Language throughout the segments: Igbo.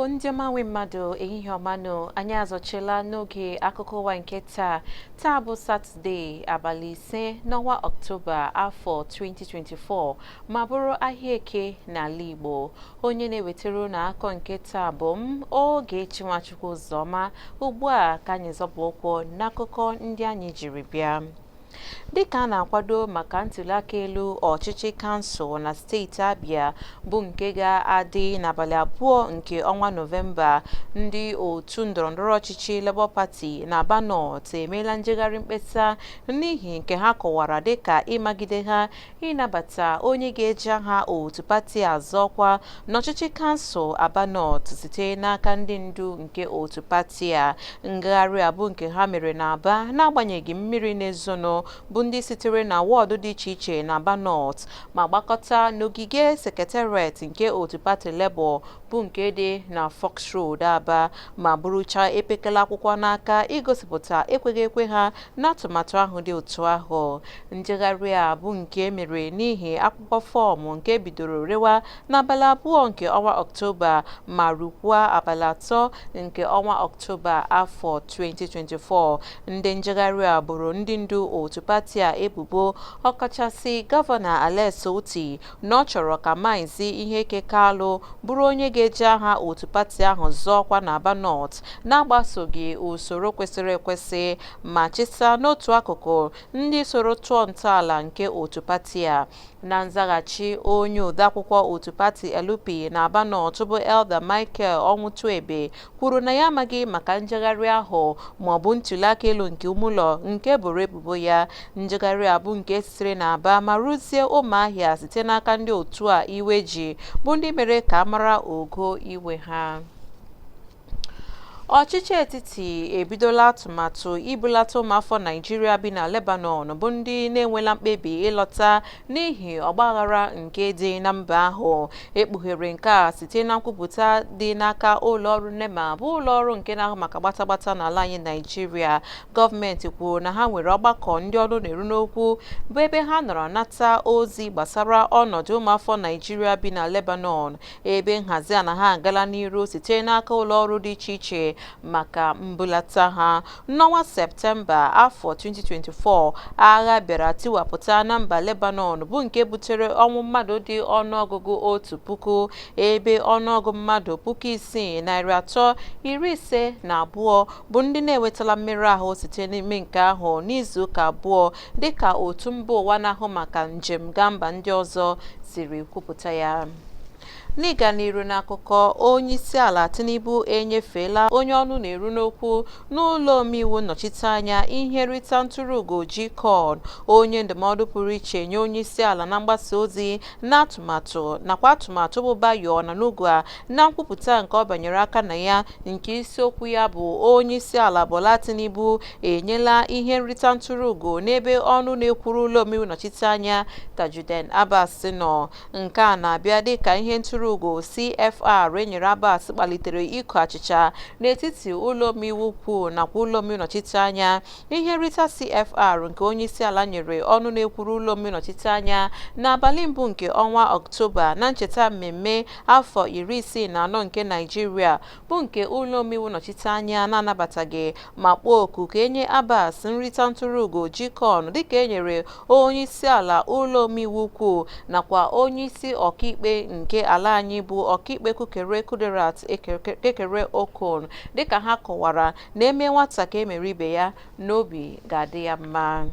Igbo ndị ọma nwe mmadụ, ehihie ọma nụ. Anyị azọchiela n'oge akụkọ ụwa nke taa. Taa bụ Satọde, abalị 5 n'ọnwa Ọktoba, afọ 2024, ma bụrụ ahịa Eke n'ala Igbo. Onye na-ewetara unu akụkọ nke taa bụ m, Ogechi Nwachukwu Ụzọma. Ugbu a ka anyị zọpụ ụkwụ n'akụkọ ndị anyị jiri bịa. Dịka a na-akwado maka ntuliaka elu ọchịchị kansụl na steeti Abịa, bụ nke ga-adị n'abalị 2 nke ọnwa Nọvemba, ndị otu ndọrọndọrọ ọchịchị Labour Party na Aba North emeela njegharị mkpesa n'ihi nke ha kọwara dịka ịmagide ha ịnabata onye ga-eji aha otu pati azọ ọkwa n'ọchịchị kansụl Aba North site n'aka ndị ndu nke otu pati a. Ngagharị a bụ nke ha mere n'Aba n'agbanyeghị mmiri na-ezonụ, bụ ndị sitere na wọọdụ dị iche iche na Aba North ma gbakọta n'ogige sekretariat nke otu pati Labour, bụ nke dị na Fox Road, Aba, ma burucha epekele akwụkwọ n'aka igosipụta ekweghị ekwe ha n'atụmatụ ahụ dị otu ahụ. Njegharị a bụ nke e mere n'ihi akwụkwọ fọọmụ nke bidoro rewa n'abalị 2 nke ọnwa Ọktoba ma rukwuo abalị 3 nke ọnwa Ọktoba, afọ 2024. Ndị njegharị a boro ndị ndu otu pati a ebubo, ọkachasị Gọvanọ Alex Otti, na ọ chọrọ ka Maazị Iheke Kalụ bụrụ onye ga-eji aha otu pati ahụ zọọ ọkwa n'Aba North na-agbasoghị usoro kwesịrị ekwesị, ma chịsa n'otu akụkụ ndị soro tụọ ntọala nke otu pati a. Na nzaghachi, onye odeakwụkwọ otu pati LP na Aba North, bụ Elder Michael Ọnwụtụebe, kwuru na ya amaghị maka njegharị ahụ ma ọ bụ ntuliaka elu nke ime nke boro ebubo ya. Njegharị a bụ nke sitere n'Aba ma ruzie Ụmụahịa site n'aka ndị otu a iwe ji, bụ ndị mere ka a mara ogo iwe ha. Ọchịchị etiti ebidola atụmatụ ibulata ụmụafọ Naịjirịa bi na Lebanon, bụ ndị na-enwela mkpebi ịlọta n'ihi ọgbaghara nke dị na mba ahụ. Ekpughere nke a site na nkwupụta dị n'aka ụlọọrụ NEMA, bụ ụlọọrụ nke na-ahụ maka gbatagbata n'ala anyị Naịjirịa. Gọọmenti kwuru na ha nwere ọgbakọ ndị ọrụ na-eru n'okwu, bụ ebe ha nọrọ nata ozi gbasara ọnọdụ ụmụafọ Naịjirịa bi na Lebanon, ebe nhazi a na ha agala n'iru site n'aka ụlọọrụ dị iche iche maka mbulata ha. N'ọnwa Septemba afọ 2024, agha bịara tiwapụta na mba Lebanon, bụ nke butere ọnwụ mmadụ dị ọnụọgụgụ 1,000, ebe ọnụọgụ mmadụ 6,352 bụ ndị na-enwetala mmerụ ahụ site n'ime nke ahụ n'izuụka 2, dịka otu mba ụwa na-ahụ maka njem gaa mba ndị ọzọ siri kwupụta ya. N'ịga n'iru n'akụkọ, onye isi ala Tinubu enyefeela onye ọnụ na-eru n'okwu n'ụlọ omeiwu nnọchiteanya ihe nrita ntụrụugo GCON, onye ndụmọdụ pụrụ iche nye onye isi ala na mgbasa ozi na atụmatụ nakwa atụmatụ, bụ Bayo Onanuga, na nkwupụta nke ọ banyere aka na ya, nke isiokwu ya bụ "Onye isi ala Bola Tinubu enyela ihe nrita ntụrụugo n'ebe ọnụ na-ekwuru ụlọ omeiwu nnọchiteanya Tajudeen Abbas nọ". Nke a na-abịa dịka ihe ntụrụugo CFR enyere Abbas kpalitere iko achịcha n'etiti ụlọ omeiwu ukwu nakwa ụlọ omeiwu nnọchiteanya. Ihe nrita CFR nke onye isi ala nyere ọnụ na-ekwuru ụlọ omeiwu nnọchiteanya n'abalị 1 nke ọnwa Ọktoba na ncheta mmemme afọ 64 nke Naịjirịa, bụ nke ụlọ omeiwu nnọchiteanya na-anabataghị ma kpọọ oku ka enye Abbas nrita ntụrụugo GCON dịka e nyere onye isi ala ụlọ omeiwu ukwu nakwa onye isi ọkaikpe nke ala anyị, bụ Ọkaikpe Kekere Kudirat Kekere Okon, dịka ha kọwara na eme nwata ka emere ibe ya, n'obi ga-adị ya mma.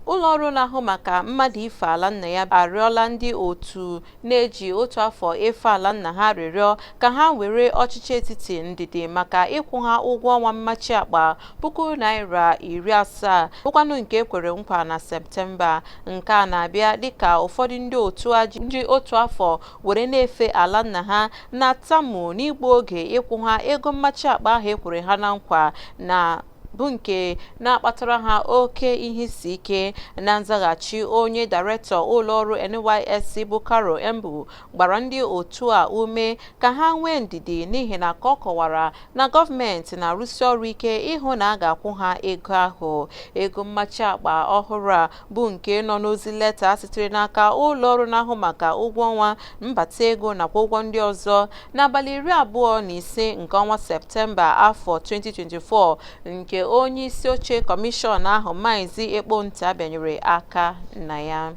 Ụlọọrụ na-ahụ maka mmadụ ife ala nna ya arịọla ndị otu na-eji otu afọ efe ala nna ha arịrịọ ka ha were ọchịchị etiti ndidi maka ịkwụ ha ụgwọ ọnwa mmachi akpa ₦70,000, bụkwanụ nke ekwere nkwa na Septemba. Nke a na-abịa dịka ụfọdụ ndị otu a ji otu afọ were na-efe ala nna ha na-atamu n'igbu oge ịkwụ ha ego mmachi akpa ahụ ekwere ha na nkwa na Bụ nke na-akpatara ha oke ihe isi ike. Na nzaghachi, onye dairektọ ụlọọrụ NYSC bụ Caro Embu gbara ndị otu a ume ka ha nwee ndidi, n'ihi na ka ọ kọwara na gọọmenti na-arụsi ọrụ ike ịhụ na a ga-akwụ ha ego ahụ. Ego mmachi akpa ọhụrụ a bụ nke nọ n'ozi leta sitere n'aka ụlọọrụ na-ahụ maka ụgwọ ọnwa, mbata ego nakwa ụgwọ ndị ọzọ n'abalị 25 nke ọnwa Septemba afọ 2024, nke onye isi oche kọmishọn ahụ, Maazị Ekponta, bịanyere aka na ya.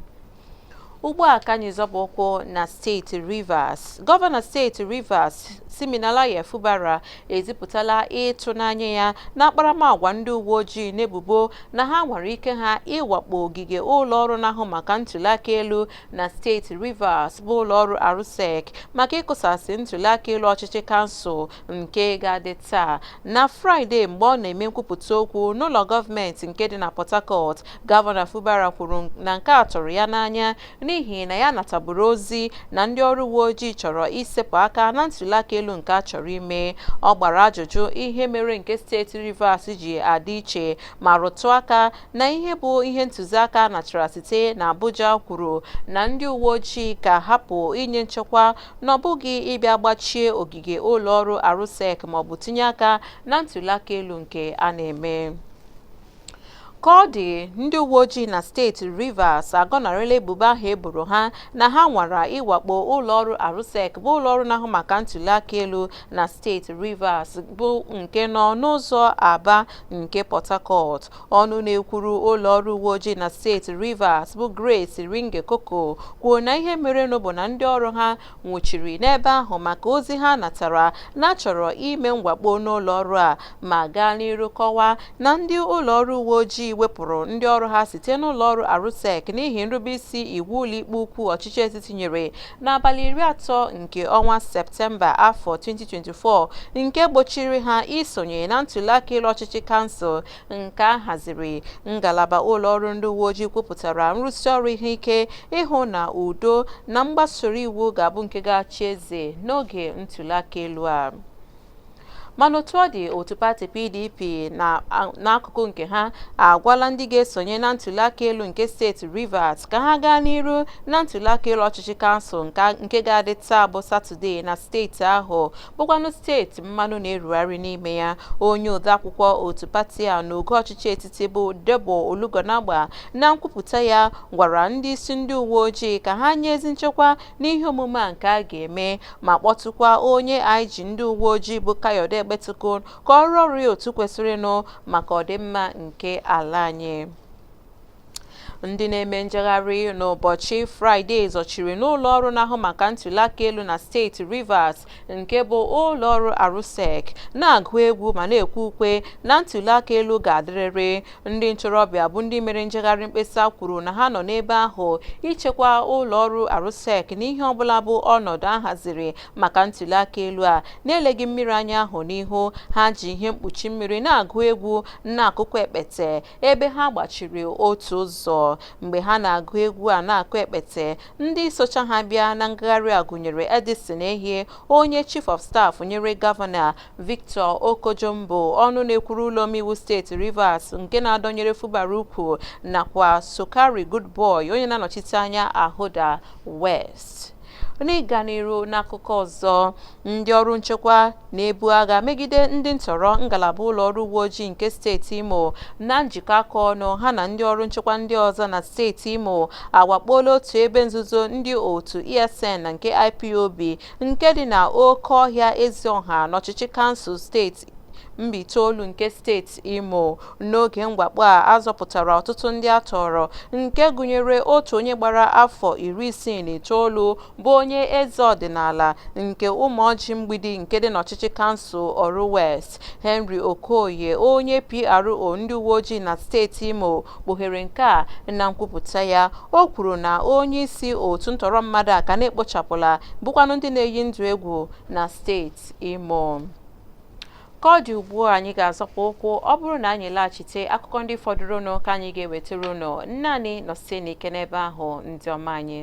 Ugbu a ka anyị zọpụ ụkwụ na steeti Rivers. Gọvanọ steeti Rivers, Siminalayi Fubara, ezipụtala ịtụnanya ya na akparamagwa ndị uwe ojii n'ebubo na ha nwere ike ha ịwakpo ogige ụlọọrụ na-ahụ maka ntụliaka elu na steeti Rivers, bụ ụlọọrụ RSEC, maka ịkụsasị ntụliaka elu ọchịchị kansụl nke ga-adị taa na Fraịde. Mgbe ọ na-eme nkwupụta okwu n'ụlọ gọọmenti nke dị na Port Harcourt, Gọvanọ Fubara kwuru na nke a tụrụ ya n'anya n'ihi na ya nataburu ozi na ndị ọrụ uwe ojii chọrọ isepụ aka na ntụliaka elu nke a chọrọ ime. Ọ gbara ajụjụ ihe mere nke steeti Rivers ji adị iche, ma rụtụ aka na ihe bụ ihe ntụziaka natara site na Abuja kwuru na ndị uwe ojii ka hapụ inye nchekwa, na ọ bụghị ịbịa gbachie ogige ụlọọrụ RSEC maọbụ tinye aka na ntụliaka elu nke a na-eme. Ka ọ dị, ndị uwe ojii na steeti Rivers agọnarịla ebubo ahụ eboro ha na ha nwara ịwakpo ụlọọrụ RSEC, bụ ụlọọrụ na-ahụ maka ntụliaka elu na steeti Rivers, bụ nke nọ n'ụzọ Aba nke Port Harcourt. Ọnụ na-ekwuru ụlọọrụ uwe ojii na steeti Rivers, bụ Grace Iringe-Koko, kwuo na ihe merenụ bụ na ndị ọrụ ha nwụchiri n'ebe ahụ maka ozi ha natara na achọrọ ime mwakpo n'ụlọ ọrụ a, ma gaa n'iru kọwaa na ndị ụlọọrụ uwe ojii wepụrụ ndị ọrụ ha site n'ụlọ ọrụ RSEC n'ihi nrubeisi iwu ụlọikpe ukwu ọchịchị etiti nyere n'abalị 30 nke ọnwa Septemba afọ 2024, nke gbochiri ha isonye na ntụliaka elu ọchịchị kansụl nke a haziri. Ngalaba ụlọọrụ ndị uwe ojii kwupụtara nrụsi ọrụ ihe ike ịhụ na udo na mgbasoro iwu ga-abụ nke ga-achị eze n'oge ntụliaka elu a. Mana otu ọ dị, otu pati PDP n'akụkụ nke ha agwala ndị ga-esonye na ntụliaka elu nke steeti Rivers ka ha gaa n'iru na ntụliaka elu ọchịchị kansụl nke ga-adị taa bụ Satọde na steeti ahụ, bụkwanụ steeti mmanụ na-erugharị n'ime ya. Onye odeakwụkwọ otu pati a n'ogo ọchịchị etiti, bụ Debo Olugonagba, na nkwupụta ya gwara ndị isi ndị uwe ojii ka ha nye ezi nchekwa n'ihe omume a nke a ga-eme, ma kpọtụkwa onye IG ndị uwe ojii, bụ Kayode Egbetokun, ka ọ rụọ ọrụ ya otu kwesịrịnụ maka ọdịmma nke ala anyị. Ndị na-eme njegharị n'ụbọchị Fraịde zọchiri n'ụlọ ọrụ na-ahụ maka ntụliaka elu na steeti Rivers, nke bụ ụlọ ọrụ RSEC, na-agụ egwu ma na-ekwe ukwe na ntụliaka elu ga-adịrịrị. Ndị ntorobịa bụ ndị mere njegharị mkpesa kwuru na ha nọ n'ebe ahụ ichekwa ụlọ ọrụ RSEC n'ihe ọbụla bụ ọnọdụ a haziri maka ntụliaka elu a na-eleghị mmiri anya ahụ n'ihu. Ha ji ihe mkpuchi mmiri na-agụ egwu, na-akụkọ ekpete ebe ha gbachiri otu ụzọ. Mgbe ha na-agụ egwu a na-akụ ekpete, ndị socha ha bịa na ngagharị a gụnyere Edison Ehie, onye chief of staff nyere gọvanọ, Victor Okojumbo, ọnụ na-ekwuru ụlọ omeiwu steeti Rivers nke na-adọnyere Fubara ukwu, nakwa Sokari Goodboy, onye na-anọchite anya Ahoada West. N'ịga n'iru n'akụkọ ọzọ, ndị ọrụ nchekwa na-ebu agha megide ndị ntọrọ, ngalaba ụlọ ọrụ uwe ojii nke steeti Imo, na njikọ aka ọnụ ha na ndị ọrụ nchekwa ndị ọzọ na steeti Imo, awakpola otu ebe nzuzo ndị otu ESN na nke IPOB nke dị na oke ọhịa Ezioha n'ọchịchị kansụl steeti Mbaitoli nke steeti Imo. N'oge mwakpo a, azọpụtara ọtụtụ ndị a tọrọ, nke gụnyere otu onye gbara afọ 69 bụ onye eze ọdịnala nke Ụmụọjị Mgbidi nke dị n'ọchịchị kansụl Oru West. Henry Okoye, onye PRO ndị uwe ojii na steeti Imo, kpughere nke a na nkwupụta ya. O kwuru na onye isi otu ntọrọ mmadụ a ka na-ekpochapụla, bụkwanụ ndị na-eyi ndụ egwu na steeti Imo. Ka ọ dị ugbu a, anyị ga-azọpụ ụkwụ. Ọ bụrụ na anyị laghachite, akụkọ ndị fọdụrụnụ ka anyị ga-ewetara unu. Naanị nọsie n'ike n'ebe ahụ, ndị ọma anyị.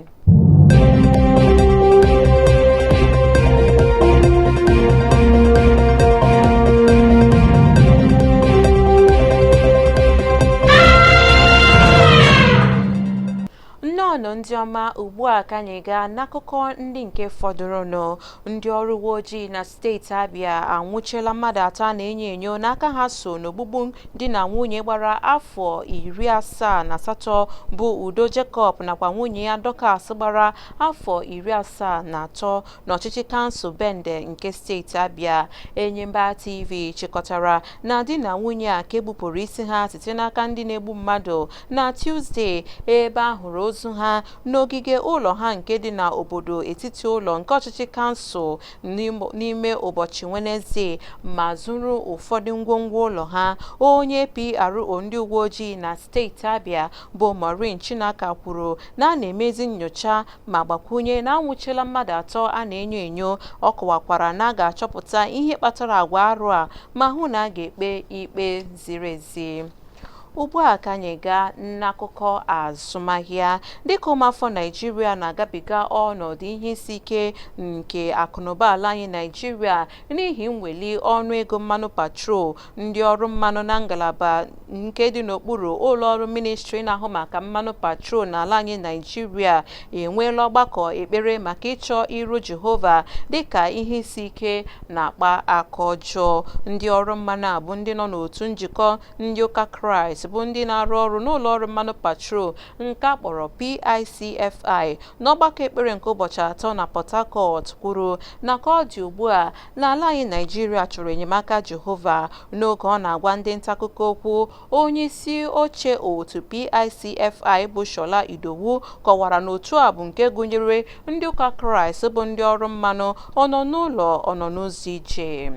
Ugbu a ka anyị gaa n'akụkọ ndị nke fọdụrụnụ. Ndị ọrụ uwe ojii na steeti Abịa anwụchiela mmadụ atọ a na-enyo enyo n'aka ha so n'ogbugbu di na nwunye gbara afọ 78 bụ Udo Jacob nakwa nwunye ya Dorcas gbara afọ 73 n'ọchịchị kansụl Bende nke steeti Abịa. Enyimba TV chịkọtara na di na nwunye a ka egbupụrụ isi ha site n'aka ndị na-egbu mmadụ na Tuzdee, ebe a hụrụ ozu ha n'ogige ụlọ ha nke dị n'obodo etiti ụlọ nke ọchịchị kansụl n'ime ụbọchị Wenezdee, ma zuru ụfọdụ ngwongwo ụlọ ha. Onye PRO ndị uwe ojii na steeti Abịa bụ Maureen Chinaka kwuru na a na-emezi nnyocha ma gbakwunye na anwụchiela mmadụ atọ a na-enyo enyo. Ọ kọwakwara na a ga-achọpụta ihe kpatara agwa arụ a ma hụ na a ga-ekpe ikpe ziri ezi. Ugbu a ka anyị gaa n'akụkọ azụmahịa. Dịka ụmụafọ Naịjirịa na-agabiga ọnọdụ ihe isi ike nke akụnụba ala anyị Naịjirịa n'ihi mweli ọnụego mmanụ patrol, ndị ọrụ mmanụ na ngalaba nke dị n'okpuru ụlọọrụ ministri na-ahụ maka mmanụ patrol n'ala anyị Naịjirịa enweela ọgbakọ ekpere maka ịchọ iru Jehova dịka ihe isi ike na-akpa aka ọjọọ. Ndị ọrụ mmanụ a bụ ndị nọ n'otu njikọ ndị ụka Kraịst bụ ndị na-arụ ọrụ n'ụlọ ọrụ mmanụ patrol nke a kpọrọ PICFI n'ọgbakọ ekpere nke ụbọchị atọ na Port Harcourt kwuru na ka ọ dị ugbu a n'ala anyị Naịjirịa chọrọ enyemaka Jehova. N'oge ọ na-agwa ndị nta akụkọ okwu, onye isi oche otu PICFI bụ Shola Idowu kọwara na otu a bụ nke gụnyere ndị ụka Kraịst bụ ndị ọrụ mmanụ ọnọ n'ụlọ ọnọ n'ụzọ ije.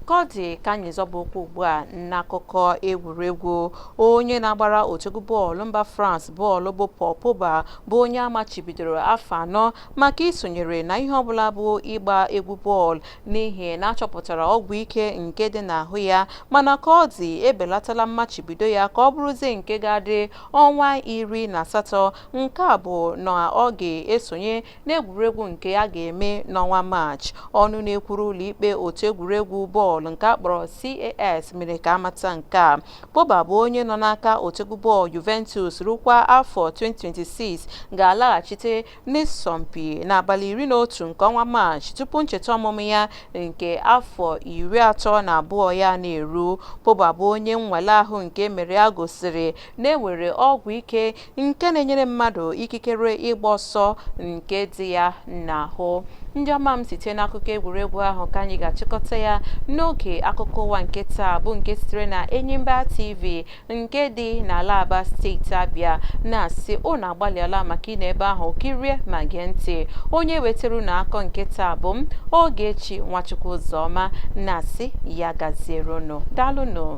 Ka ọ dị ka anyị zọba ụkwụ ugbu a n'akụkọ egwuregwu. Onye na-agbara otu egwu bọọlụ mba France bọọlụ bụ Paul Pogba bụ onye amachibidoro afọ 4 maka isonyere na ihe ọbụla bụ ịgba egwu bọọlụ n'ihi na achọpụtara ọgwụ ike nke dị n'ahụ ya, mana ka ọ dị ebelatala mmachibido ya ka ọ bụrụzie nke ga-adị ọnwa 18. Nke a bụ na ọ ga-esonye n'egwuregwu nke a ga-eme n'ọnwa Maachị. Ọnụ na-ekwuru ụlọikpe otu egwuregwu bọọlụ nke a kpọrọ CAS mere ka amata nke a. Pogba bụ onye nọ n'aka otu egwu bọọlụ Juventus rukwa afọ 2026 ga-alaghachite n'ịsọmpi n'abalị 11 nke ọnwa Maachị tupu ncheta ọmụmụ ya nke afọ 32 ya na-eru. Pogba bụ onye nnwale ahụ nke mere ya gosiri na enwere ọgwụ ike nke na-enyere mmadụ ikikere ịgba ọsọ nke dị ya n'ahụ. Ndị ọma m, site n'akụkọ egwuregwu ahụ ka anyị ga-achịkọta ya n'oge akụkọ ụwa nke taa bụ nke sitere na Enyimba TV nke dị n'ala Aba, steeti Abịa, na-asị unu agbalịala maka ị na ebe ahụ kirie ma gee ntị. Onye wetara unu akọ nke taa bụ m, Ogechi Nwachukwu Ụzọma, na-asị ya gaziere unu. Daalụnụ.